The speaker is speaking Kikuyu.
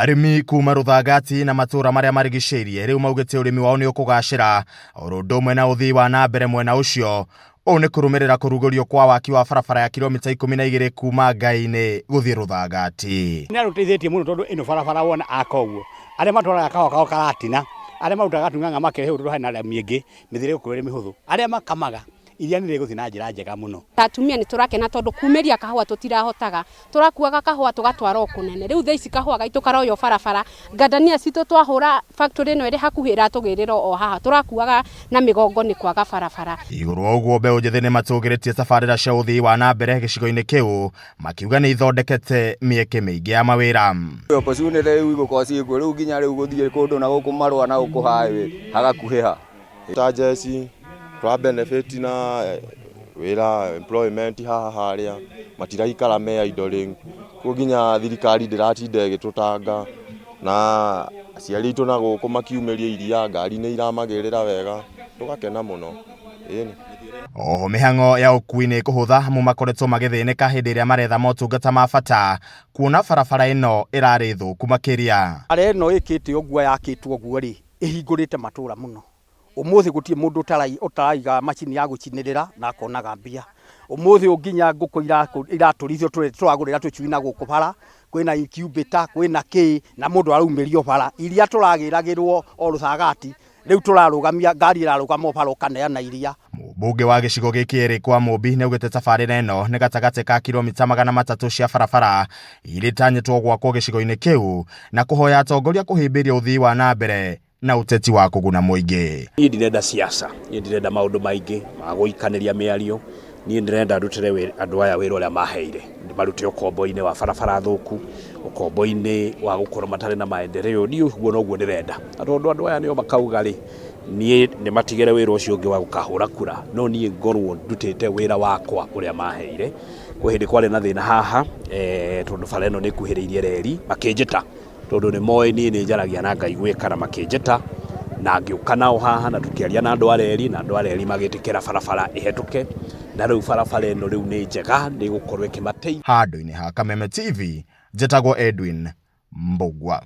Arĩmi kuma Rũthangati na matũra marĩa marigicĩirie rĩu maugĩte ũrĩmi wao nĩ ũkũgacĩra oro ũndũ ũmwe na ũthii wa na mbere mwena ũcio. Ũũ nĩ kũrũmĩrĩra kũrugũrio kwa waki wa barabara ya kilomita 12 kuma Ngai-inĩ gũthiĩ Rũthangati. Nĩ arũteithĩtie mũno tondũ ĩno barabara wona aka ũguo, arĩa matwaraga kahũa kao karatina, arĩa marutaga tung'ang'a makerehe ũndũ hena rami ĩngĩ, mĩthiĩre ĩgũkorwo ĩrĩ mĩhũthũ. Arĩa makamaga, iria nĩ rĩgũthiĩ na njĩra njega mũno. Ta atumia nĩ tũrakena tondũ kumĩria kahũa tũtirahotaga, tũrakuaga kahũa tũgatwara o kũnene, rĩu thaa ici kahũa gaitũ karoywo barabara, ngandania citũ twahũra factory ĩno ĩrĩ hakuhĩ ĩratũgĩrĩra o haha, tũrakuaga na mĩgongo nĩ kwaga barabara. Igũrũ wa ũguo mbeũ njĩthĩ nĩ matũgĩrĩtie tabarĩra cia ũthii wa na mbere gĩcigo-inĩ kĩu makiuga nĩ ithondekete mĩeke mĩingĩ ya mawĩra. Opportunity rĩu igũkorwo ciĩkuo rĩu nginya rĩu gũthiĩ kũndũ na gũkũ marũa na gũkũ highway hagakuhĩha. Ta jeci tũra benefit na wĩra employment haha harĩa matiraikara me idling koguo nginya thirikari ndĩratinda ĩgĩtũtanga na aciari aitũ na gũkũ makiumĩria iria ngari nĩ iramagĩrĩra wega tũgakena mũno ĩni. Oho mĩhang'o ya ũkui nĩ ĩkũhũtha amu makoretwo magĩthĩnĩka hĩndĩ ĩrĩa maretha motungata ma bata kuona barabara ĩno ĩrarĩ thũku makĩria. Bara ĩno ĩkĩte ũguo yakĩtwo ũguo rĩ, ĩhingũrĩte matũra mũno. Ũmũthĩ gũtirĩ mũndũ ũtaraiga macini ya gũcinĩrĩra na akonaga mbia. Ũmũthĩ ũyũ nginya ngũkũ iratũrithio tũragũrĩra tũcui na gũkũ bara, kwĩna incubator, kwĩna kĩ, na mũndũ araumĩrio bara. Iria tũragĩragĩrwo o rũcagati, rĩu tũrarũgamia, ngari ĩrarũgama o bara ũkaneana iria. Mũmbunge wa gĩcigo gĩkĩ Eric Wamũmbi nĩaugĩte tabarĩra ĩno nĩ gatagatĩ ka kilomita 300 cia barabara iria itanyĩtwo gwakwo gĩcigo-inĩ kĩu na kũhoya atongoria kũhĩmbĩria ũthii wa na mbere na ũteti wa kũguna mũingĩ. Niĩ ndirenda siasa, niĩ ndirenda maũndũ maingĩ ma gũikanĩria mĩario, niĩ ndĩrenda ndutĩre andũ aya wĩra ũrĩa maheire, ndĩmarute ũkombo-inĩ wa barabara thũku, ũkombo-inĩ wa gũkorwo matarĩ na maendeleo, niĩ ũguo noguo ndĩrenda. Na tondũ andũ aya nĩo makauga rĩ, niĩ ndĩmatigĩre wĩra ũcio ũngĩ wa gũkahũra kura, no niĩ ngorwo ndutĩte wĩra wakwa ũrĩa maheire. Kwĩ hĩndĩ kwarĩ na thĩna haha, tondũ bara ĩno nĩ ĩkuhĩrĩirie reri, makĩnjĩta tondũ nĩ moĩ niĩ nĩ njaragia na ngaiguĩka na makĩnjĩta na ngĩũka nao haha na tũkĩaria na andũ a reri na andũ a reri magĩtĩkĩra barabara ĩhetũke na rĩu barabara ĩno rĩu nĩ njega nĩ ĩgũkorwo ĩkĩmateithia. Handũ-inĩ ha Kameme TV, njĩtagwo Edwin Mbugua.